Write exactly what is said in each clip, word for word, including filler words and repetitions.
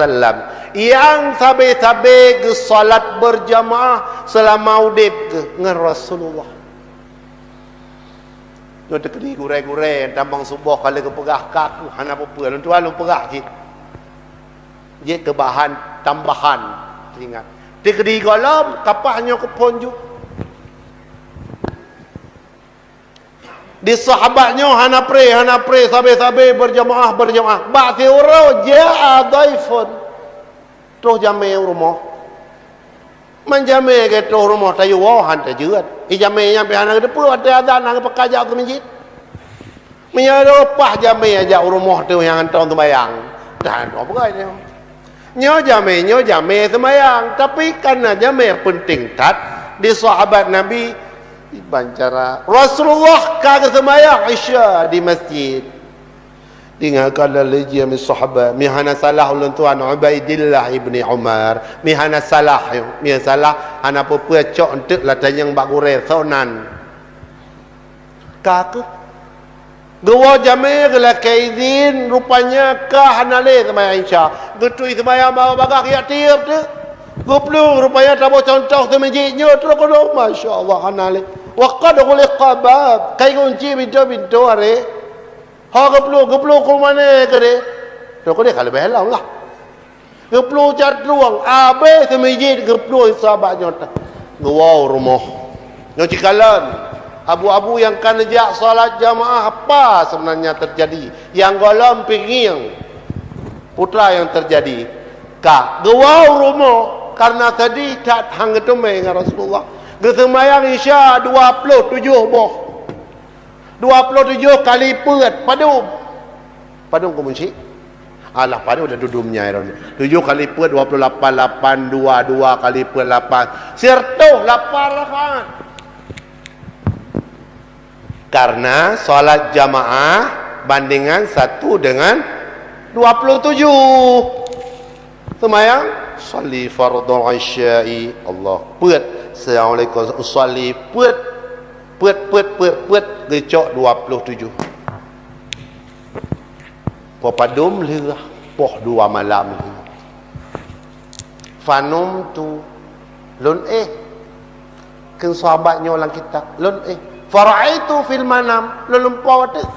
Sallam, nyang sabe-sabe geusalat beurjamaah seulama udeb geuh ngon Rasulullah. Nyoe teukeudi gurée-gurée nyang tamong suboh ka lheueh geupeugah ka kheueh hana peue-peue, lôn tuan lôn peugah cit. Jeuet keu bahan tambahan teuingat. Teukeudi gohlom kapah nyoe keuphon ju. Di sahabat nyoe hana preh, hana preh, sabe-sabe beurjamaah, beurjamaah. Bak siuroe jaa dhaifun. Troh jamé u rumoh. Man jamé geutroh rumoh tayue woe han tajeuet. I jamé nyan pih hana geuteupeue watée azan hana geupeukajak keu masjid. Meunyoe leupah jamé jak u rumoh teuh nyang hantom seumayang, tan droe peugah nyoe. Nyoe jamé, nyoe jamé seumayang, tapi kareuna jamé peunteng that di sahabat Nabi, iban cara Rasulullah ka geuseumayang Isya di masjid. Deungon kala lé jih mi sahabat, mi hana salah ulôn tuan Ubaidillah ibni Umar, mi hana salah, mi salah hana peue-peue cok eunteuk latanyong bak gurée sonan. Ka kheueh. Geuwoe jamé geulakée idhin, rupanya ka hana lé seumayang Isya. Geutui seumayang bak bagah geujak tieb teuk. Geuplueng rupanya taboh cuntoh seumeujid nyoe trok keunoe, masya Allah hana lé. Wa qad ghuliqa bab, kai gunci pintoe-pintoe aré. Ho geuplueng, geuplueng keu mané keudeh. Trok keudeh ka leubeh lom lah. Geuplueng cat lueng, abéh seumeujid geuplueng sahabat nyoe teuh. Geuwoe u rumoh. Nyoe cikalon, abu-abu nyang ka neujak salat jamaah, apa seubeunanya teujadi? Nyang gohlom pih ngieng. Peue nyang teujadi? Ka geuwoe u rumoh, kareuna seudeh that han geuteumé ngon Rasulullah. Geuseumayang Isya dua ploh tujoh boh. Dua ploh tujoh kali peuet, padum? Padum keu munsyik? Alah, padum dah dudum nyai ron. Tujoh kali peuet, dua ploh lapan, lapan, dua, dua kali peuet, lapan. Siratoh lapan rakaat. Karena salat jamaah bandingan satu dengan dua puluh tujuh. Seumayang, sholli fardhu isya'i, Allah peuet. Assalamualaikum, usalli peuet. Peuet, peuet, peuet, peuet, geucok dua puluh tujoh. Poh padum lheueh, poh dua malam lheueh. Fanumtu, lôn éh. Kheun sahabat nyoe lam kitab, lôn éh. Fara'aitu fil manam, lôn lumpoe teuk.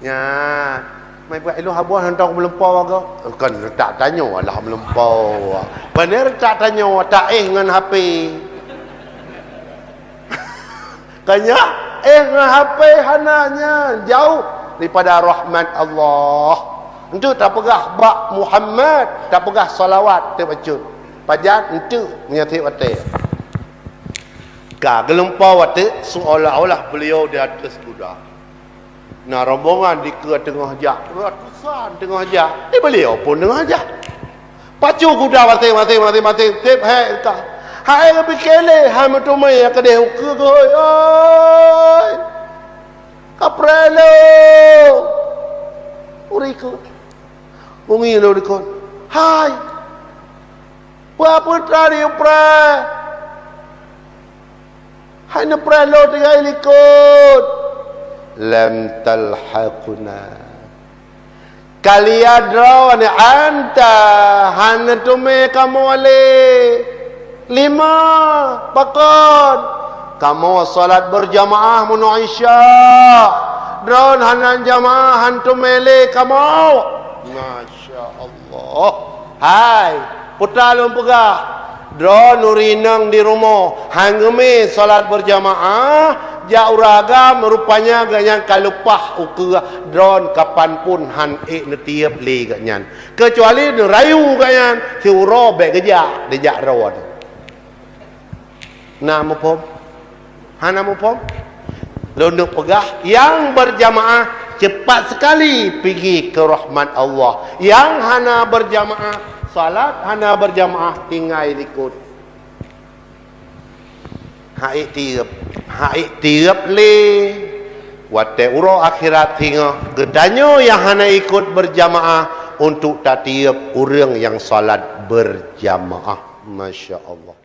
Nyan, mai buet ilôn haba hantom meulumpoe wagoe. Kon tak tanyoe alah meulumpoe. Bener tak tanyoe, tak éh ngon H P. Kan nyan, éh ngon H P hana nyan, jauh daripada rahmat Allah. Enteuk tapeugah bak Muhammad, tapeugah salawat teubacut. Pajan enteuk meunyoe watée. Ka geulumpoe watée seolah-olah beliau di atas kuda. Na rombongan dikeue teungoh jak, ratusan teungoh jak, di beliau pun teungoh jak. Pacu kuda maséng-maséng, maséng-maséng, tieb hék ka. Hai geupike lé, hai meuteumé nyang keudeh ukeue geuhôi, oi! Kapreh lôn! Ureueng ikot. Bungi lôn ikot. Hai! Peue-peue teuma neupreh? Hai neupreh lôn tinggai likot. Lam talhaquna. Ka liya droe anta hana teumé kamoe lé. Lima, pakon? Kamoe salat beurjamaah meunoe Isya. Droe hana jamaah han teumé lé kamoe. Masya Allah. Hai, peue lôn peugah, droe ureueng inong di rumoh, han geumé salat beurjamaah, jak ureueng agam, rupanya gobnyan ka leupah ukeue, droe kapan pun han ék neutieb lé gobnyan. Keucuali neurayu gobnyan, siuroe bék geujak, dijak droe. Na muphom? Hana muphom? Lôn peugah, nyang beurjamaah cepat sekali pigi keu rahmat Allah. Nyang hana beurjamaah, salat hana beurjamaah, tinggai likot. Hai tieb, hai tieb lé. Watée uroe akhirat singoh, geutanyoe nyang hana ikot beurjamaah untuk tatieb ureueng nyang salat beurjamaah. Masya Allah.